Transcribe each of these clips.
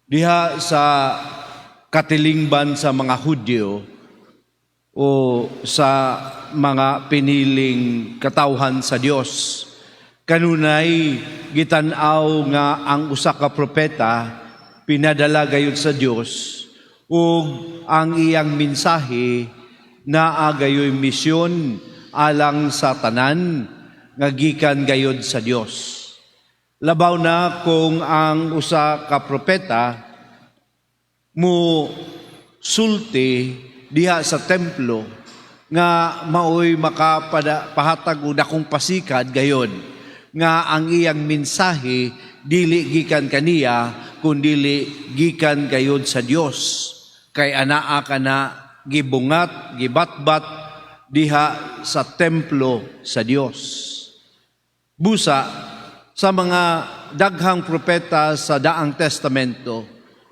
Diha sa katilingban sa mga Hudyo o sa mga piniling katawhan sa Dios, kanunay gitan-aw nga ang usa ka propeta pinadala gayud sa Dios ug ang iyang mensahe naa gayoy misyon alang sa tanan nga gikan gayod sa Dios. Labaw na kung ang usa ka propeta mo sulti diha sa templo nga maoy makapahatag og dakong pasikad gayon nga ang iyang mensahe dili gikan kaniya kundili gikan gayod sa Dios, kay anaa kana gibungat, gibatbat diha sa templo sa Dios. Busa sa mga daghang propeta sa Daang Testamento,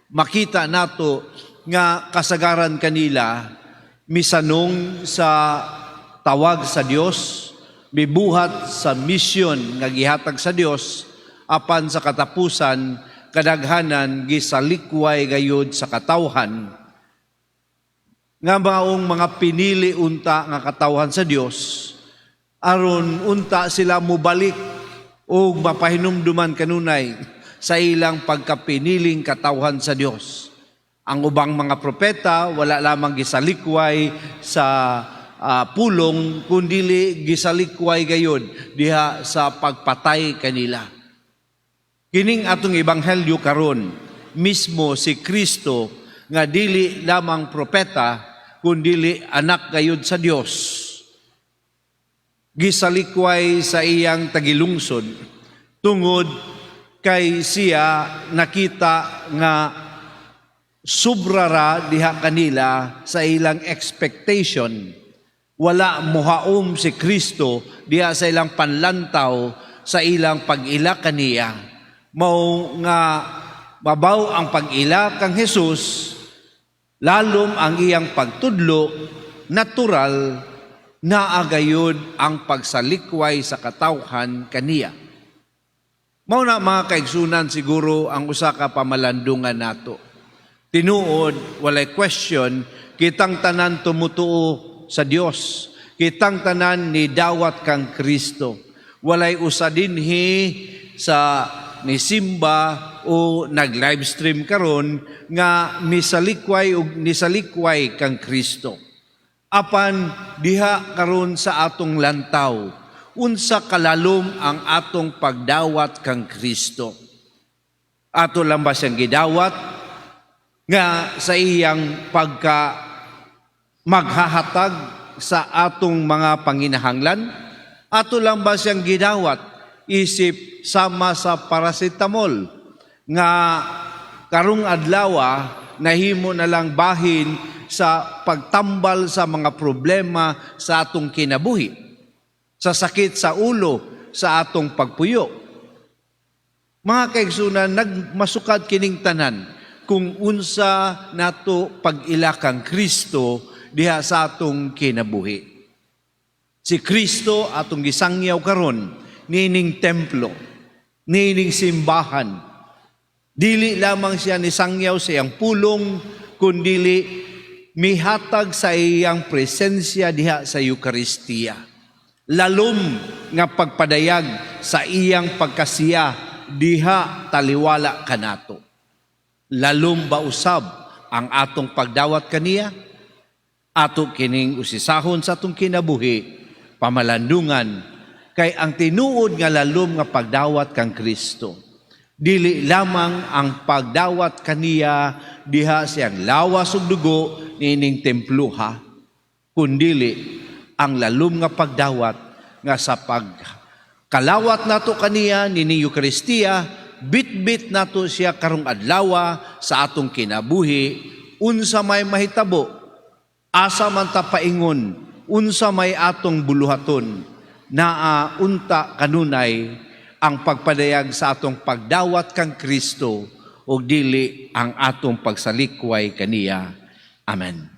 makita nato nga kasagaran kanila misanong sa tawag sa Dios, mibuhat sa misyon nga gihatag sa Dios, apan sa katapusan kadaghanan gisalikway gayud sa katawhan nga maong mga pinili unta nga katawhan sa Dios, aron unta sila mobalik ug mapahinumduman kanunay sa ilang pagkapiniling katawhan sa Dios. Ang ubang mga propeta wala lamang gisalikway sa pulong kundili gisalikway gayud diha sa pagpatay kanila. Kining atong ebanghelyo karon, mismo si Kristo nga dili lamang propeta kundili anak gayud sa Dios, gisalikway sa iyang tagilungsod tungod kay siya nakita nga sobra ra diha kanila sa ilang expectation. Wala muhaom si Kristo diha sa ilang panlantaw, sa ilang pag-ila kaniya. Mao nga mabaw ang pag-ila kang Jesus, lalom ang iyang pagtudlo, natural naa gayud ang pagsalikway sa katawhan kaniya. Mao na, mga kaigsunan, siguro ang usa ka pamalandungan nato. Tinuod, walay question, kitang tanan tumutuo sa Dios. Kitang tanan ni dawat kang Kristo. Walay usa dinhi sa nisimba o nag-live stream karon nga misalikway og nisalikway kang Kristo. Apan diha karon sa atong lantaw, unsa kalalom ang atong pagdawat kang Kristo? Ato lang ba siyang gidawat nga sa iyang pagka maghahatag sa atong mga panginahanglan? Ato lang ba siyang gidawat isip sama sa paracetamol nga karong adlaw nahimo na lang bahin sa pagtambal sa mga problema sa atong kinabuhi, sa sakit sa ulo, sa atong pagpuyo? Mga kaigsunan, nagmasukad kining tanan kung unsa nato pag-ila kang Kristo diha sa atong kinabuhi. Si Kristo atong gisangyaw karon niining templo, niining simbahan. Dili lamang siya nisangyaw sa iyang pulong, kundili mihatag sa iyang presensya diha sa Eukaristiya. Lalom nga pagpadayag sa iyang pagkasiya diha taliwala kanato. Lalom ba usab ang atong pagdawat kaniya? Ato kining usisahon sa atong kinabuhi, pamalandungan, kay ang tinuod nga lalom nga pagdawat kang Kristo, dili lamang ang pagdawat kaniya diha siyang lawas ug dugo niining templuha, kundili ang lalom nga pagdawat nga sa pag kalawat nato kaniya nining Eukaristiya, bitbit nato siya karong adlaw sa atong kinabuhi, unsa may mahitabo, asa man ta paingon, unsa may atong buluhaton, naa unta kanunay ang pagpadayag sa atong pagdawat kang Kristo ug dili ang atong pagsalikway kaniya. Amen.